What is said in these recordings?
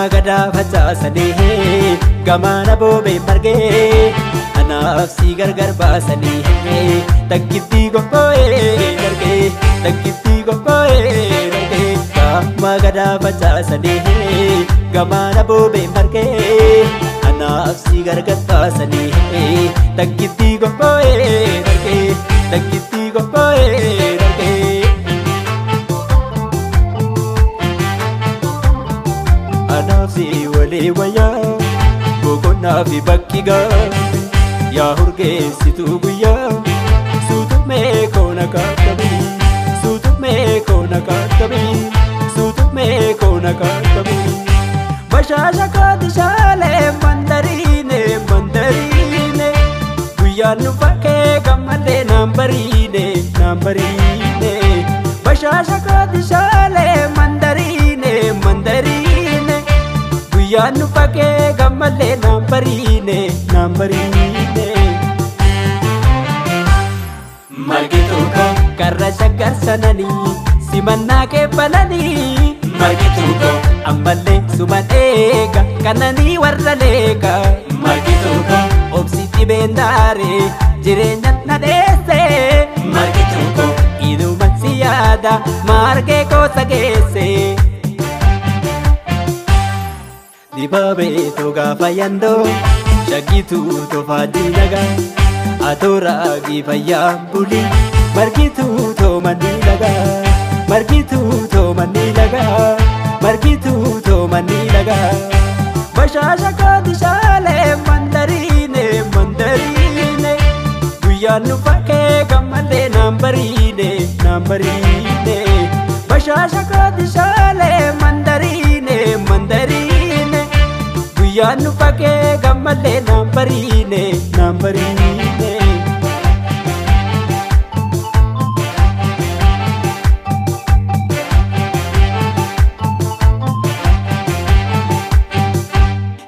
Gamaa gadaa facaasanii gamaana boobee margee anaaf si gargar baasanii takkittii qoqqoo'ee dargee takkittii qoqqoo'ee dargee gamaa gadaa facaasanii gamaana boobee margee anaaf si gargar baasanii takkittii qoqqoo'ee dargee takkittii qoqqoo'ee dargee. Anaaf si walii wayyaa boqonnaa fi bakki gaaffi yaa urgeessituu guyyaa suutumee koona kaakkabii suutumee koona kaakkabii suutumee koona kaakkabii. Bashaasha kooti shaalee mandariine mandariine guyyaan nu bakkee gammadee naan bariine naan bariine. Bashaasha kooti shaalee mandariine mandariine. Guyyaan nu bakkee gammadee naan bariine naan bariine. Margituu koo karra shaggar sananii simannaa kee bananii. Margituu koo ammallee suma eega kananii warra leeka. Margituu koo obsi dhibeen daaree jireenya na dheesse. Margituu koo iduma si yaada margee koosa geesse. Dibaabee togaa fayyandoo shaggituu tofaa diinagaa atooraa fayyaa bulii margituu toomanni lagaa margituu toomanni lagaa margituu toomanni lagaa. Bashaasha kooti shaalee mandariine mandariine guyyaan nu bakkee gammadee naan bariine naan bariine. Bashaasha kooti shaalee mandariine mandariine guyyaan nu bakkee gammadee naan bariine naan bariine.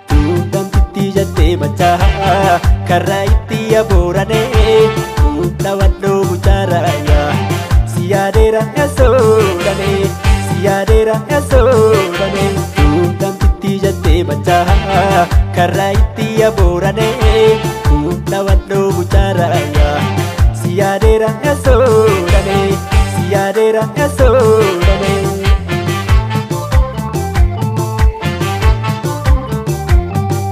Tuutamtitti jettee machaa karra itti abooranee fuula walloo muchaarayaa si yaadeera yaasooranee si yaadeera yaasooranee. Tuutamtitti jettee machaa karra itti abooranee fuula walloo muchaarayaa si yaadeera yaasooranee si yaadeera yaasooranee.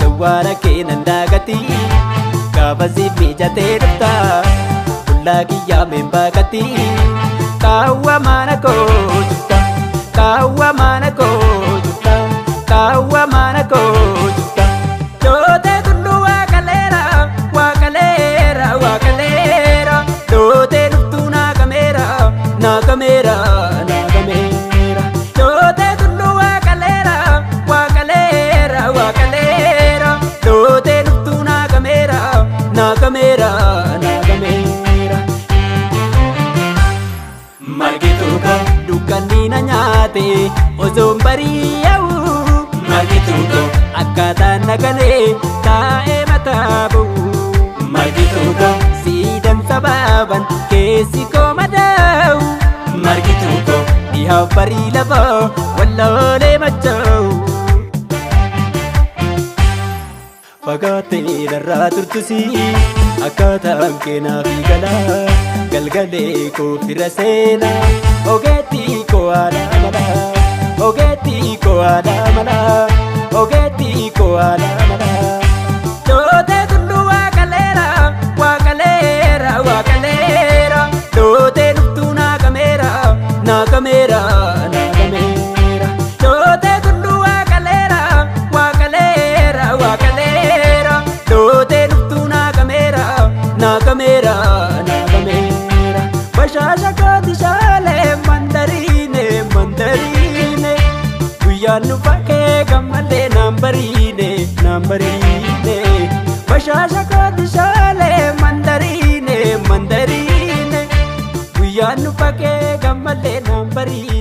Dawwaara kee nan daagatii gaafa siif mijatee dhufta fuula kiyyaa meen baaqatii kaawwa mana koo jufta kaawwa mana koo jufta kaawwa mana koo jufta. Dootee tulluu waaqaleera waaqaleera waaqaleera dootee dhuftuu naagameera naagameera naagameera. Dootee tulluu waaqaleera waaqaleera waaqaleera dootee dhuftuu naagameera naagameera naagameera. Margituu koo dukkanni na nyaate osoon bari'awu. Margituu koo akkaataan na galee taa'ee mataa ba'u. Margituu koo siidan sabaaban keessi koo madaa'u. Margituu koo dhihaaf barii lafaa walloolee machaa'u. Fagaattee narraa turtusi akkaataan keenaa fi galaa galgalee koo fira seenaa ogeettii koo haadha malaa ogeettii koo haadha malaa ogeettii koo haadha malaa. Dootee tulluu waaqaleera waaqaleera waaqaleera dootee dhuftuu naagameera naagameera naagameera. Dootee tulluu waaqaleera waaqaleera waaqaleera dootee dhuftuu naagameera naagameera naagameera. Bashaasha kooti shaalee mandariine mandariine guyyaan nu bakkee gammadee naan bariine naan bariine. Bashaasha kooti shaalee mandariine mandariine guyyaan nu bakkee gammadee naan bariine.